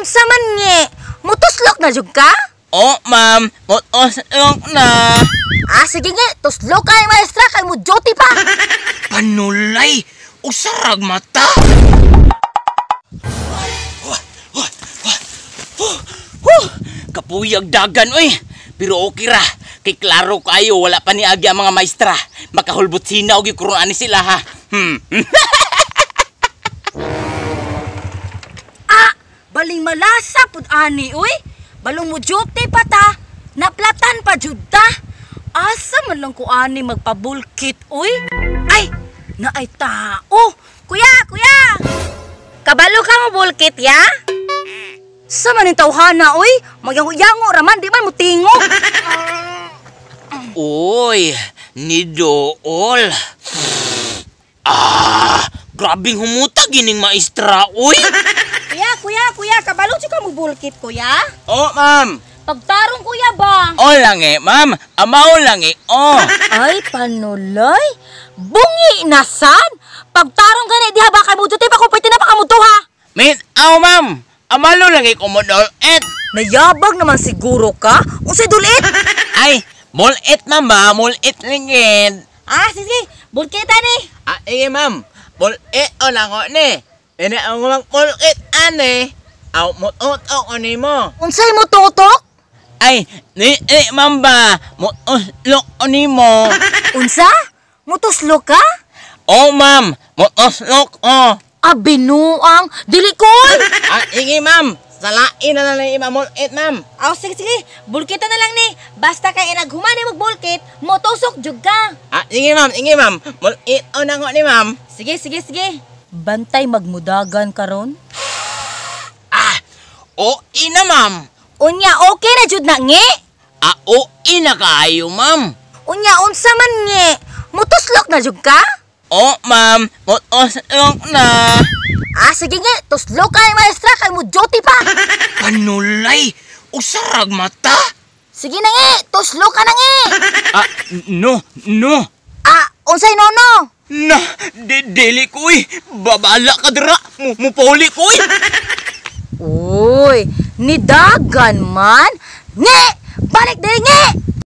unsa man nge? Mutuslok na jud ka? Oh, ma'am, mutuslok na. Ah, sige nge, tuslok kay maestra kay mo duty pa. Panulay, usarag mata. Kapuyag dagan, oy. Pero okay ra. Kay klaro kayo, wala pa ni agi ang mga maestra. Makahulbot sina og ikuruan ni sila ha. Ah, baling malasa pud ani, oy. Balong mo duty pa ta. Naplatan pa jud ta. Asa man lang ko ani magpabulkit, oy. Ay, naay tao. Kuya, kuya. Kabalo ka mo bulkit ya? Sa man ning tawhana, oy. Magyango-yango ra man, di man mo tingog. Uy, ni Dool. Ah, grabing humuta gining maestra, uy. Kuya, kuya, kuya, kabalo jud ka mo bulkit, kuya? Oh, ma'am. Pagtarong kuya ba? O lang eh, ma'am. Amaw lang eh, oh. Ay, panuloy. Bungi na sad. Pagtarong gani diha ba kay mo duty pa kung pwede na pa ka mo ha? Min, aw, ma'am. Amalo lang eh, kumodol et. Nayabag naman siguro ka. Unsay dulit? Ay, mulit, ma'am ba? Mulit lingid. Ah, sige, bulkita ni. Ah, sige, ma'am. Mulit o lang ko ni. Ini ang mulit ane. Aw, mututok ko ni mo. Unsay mo tutok? Ay, ni, eh, ma'am ba? Mutuslok ko ni mo. Unsa? Mutuslok ka? Oh, ma'am. Mutuslok ko. Abinuang dili koy. Ah, sige, ma'am. Salain na lang yung mulit, ma'am. Aw, sige, sige. Bulkita na lang ni. Basta kay inaghuman ni magbulkit, motusok jud ka. Ah, sige, ma'am. Sige, ma'am. Mulit o na ko ni ma'am. Sige, sige, sige. Bantay magmudagan karon. Ah, o ina, ma'am. Unya, okay na jud na nge. Ah, o ina kaayo, ma'am. Unya, unsa man nge? Mutuslok na jud ka? Oh, ma'am. Mutuslok na. Ah, sige nge. Tuslok kay maestra kay mo duty pa. Panulay, usarag mata. Sige na nge. Tuslok ka na nge. Ah, no, no. Ah, unsay nono? Na, dili ko eh. Babala ka dira. Mupuli ko eh. Uy, nidagan man. Nge! Balik diri nge!